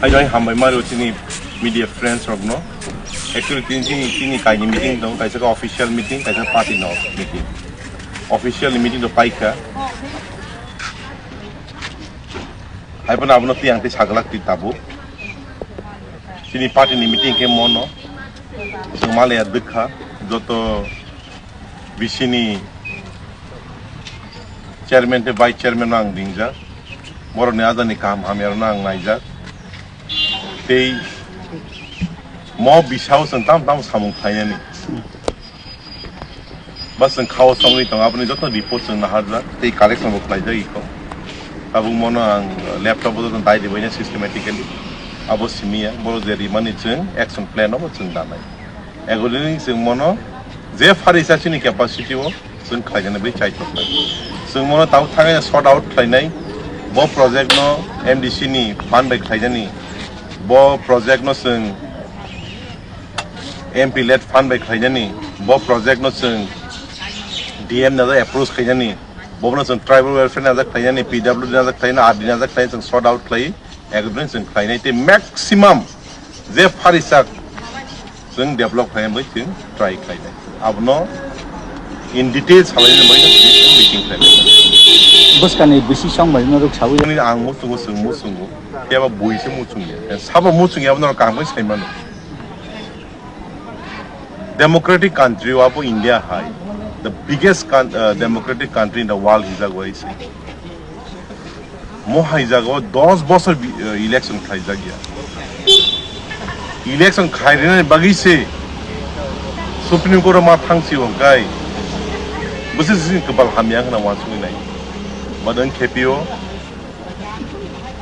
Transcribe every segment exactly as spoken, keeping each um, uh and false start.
Hai jai hambai mari chini media friends rokno. Actually, tini, tini, tini kaini meeting tong, kaisa ka official meeting, kaisa party no meeting. Official meeting do paikha. Hai pun abono ti ang ti saglak ti tabu. Tini party ni meeting ke mono. Sung malaya dukha. Joto bisini chairman te vice chairman ang dingjak. Borokni adani kaham hamya rokno ang naijak. Tei mo bisao chwng tamo tamo samung khlainani. Ba chwng khao songwi tongo, aboni joto report chwng naharjak, tei collection bo khlaijak iko. Tabuk mono ang laptop o joto dai ribaina systematically. Abo simiya, boro je rimani chwng action plan o bo chwng danai. Accordingly, chwng mono je phari sa chini capacity o chwng khlainani bai chai tongnai. Chwng mono tabuk thangwi sort out khlainai. Bo project no M D C ni fund bai khlainani. Bo project no chwng M P led fund bai khlainani. Bo project no chwng D M najak approach khlainani. Bobono chwng tribal welfare najak khlainani, P W D najak khlainani, R D najak khlainani, chwng sort out khlai. Agreement chwng khlainai tei maximum je phari sak chwng develop khlainai bai chwng try khlainai. Abono in detail salaini bai chwng meeting khlainai. Bwskangni bisi song bai norok sawi. Ani ang muchungo chwng muchungo. Phiya ba bui se muchungya. Sabo muchungya abono kaham khe sai mano. Democratic country o abo India hai. The biggest coun-, uh, democratic country in the world hijak bai se. Mo hai jaga o dos bosor bi-, uh, election khlaijak ya. Election khlairina bagwi se Supreme Court o ma thangsi o kai. Bwswk sini kwbal hamya hwnna wansugwi nai. Badang khepio.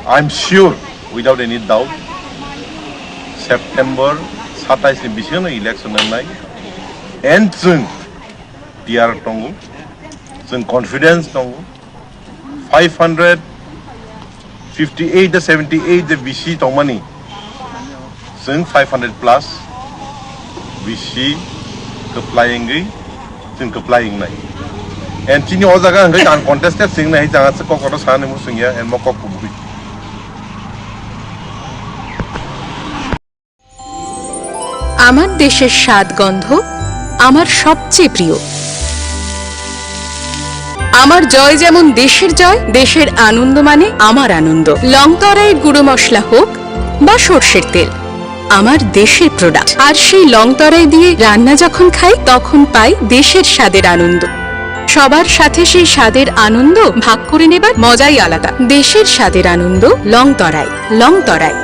I'm sure, without any doubt, September satais ni bisingo election wngnai. And chwng tiyar tongo, chwng confidence tongo. Five hundred fifty-eight da seventy-eight da bisi tongmani. Chwng five hundred plus bisi kwplai wngwi chwng kwplai wngnai. And chini o jaga hwnkhe uncontested chwng nai jaga se kok kotor sana muchung ya and mo kok kubui. আমার দেশের স্বাদ গন্ধ আমার সবচেয়ে প্রিয়। আমার জয় যেমন দেশের জয়, দেশের আনন্দ মানে আমার আনন্দ। লং তরাইয়ের গুঁড়ো মশলা হোক বা সর্ষের তেল, আমার দেশের প্রোডাক্ট। আর সেই লং তরাই দিয়ে রান্না যখন খাই, তখন পাই দেশের স্বাদের আনন্দ। সবার সাথে সেই স্বাদের আনন্দ ভাগ করে নেবার মজাই আলাদা। দেশের স্বাদের আনন্দ, লং তরাই। লং তরাই।